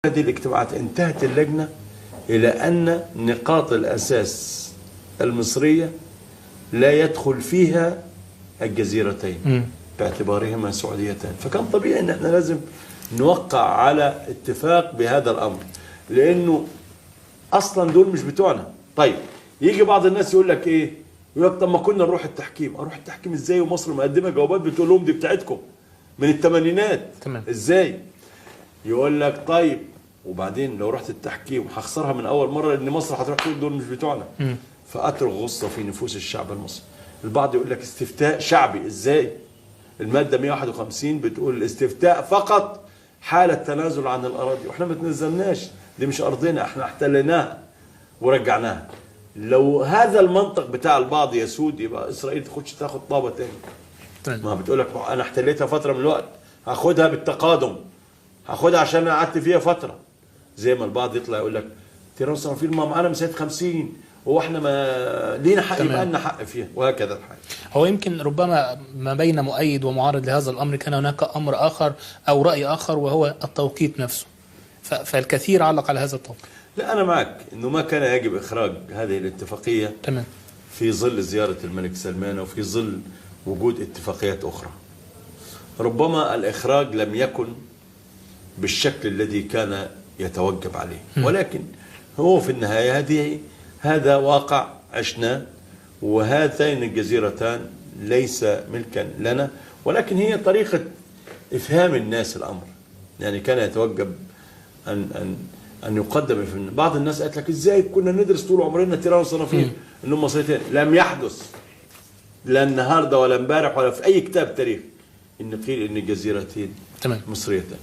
هذه الاجتماعات انتهت اللجنة إلى أن نقاط الأساس المصرية لا يدخل فيها الجزيرتين باعتبارهما سعوديتان. فكان طبيعي أن احنا لازم نوقع على اتفاق بهذا الأمر، لأنه أصلا دول مش بتوعنا. طيب يجي بعض الناس يقول لك إيه؟ يقول لك طب ما كنا نروح التحكيم. أروح التحكيم إزاي ومصر مقدمة جوابات بتقول لهم دي بتاعتكم من الثمانينات؟ تمام. إزاي؟ يقول لك طيب وبعدين لو رحت التحكيم هخسرها من اول مرة، لان مصر هتروح تقول دول مش بتوعنا. فاترك غصة في نفوس الشعب المصري. البعض يقول لك استفتاء شعبي، ازاي؟ المادة 151 بتقول الاستفتاء فقط حاله تنازل عن الاراضي، واحنا ما تنزلناش، دي مش ارضنا، احنا احتليناها ورجعناها. لو هذا المنطق بتاع البعض يسود يبقى اسرائيل تخش تاخد طابة تاني. ما بتقول لك انا احتليتها فترة من الوقت، هاخدها بالتقادم، هاخدها عشان انا قعدت فيها فترة. زي ما البعض يطلع يقول لك تيران صنافير ما معانا من سنة 50، هو احنا ما لينا حق، يبقى لنا حق فيها، وهكذا الحال. هو يمكن ربما ما بين مؤيد ومعارض لهذا الامر كان هناك امر اخر او راي اخر، وهو التوقيت نفسه. فالكثير علق على هذا التوقيت. لا انا معك انه ما كان يجب اخراج هذه الاتفاقية. تمام. في ظل زيارة الملك سلمان وفي ظل وجود اتفاقيات اخرى. ربما الاخراج لم يكن بالشكل الذي كان يتوجب عليه، ولكن هو في النهاية هذا واقع عشناه، وهاتين الجزيرتان ليس ملكا لنا، ولكن هي طريقة إفهام الناس الأمر. يعني كان يتوجب أن أن أن يقدم. بعض الناس قالت لك إزاي كنا ندرس طول عمرنا تيران وصنافير إنهم مصريتين؟ لم يحدث لا النهارده ولا امبارح ولا في أي كتاب تاريخ إن قيل إن الجزيرتين تمام مصريتين.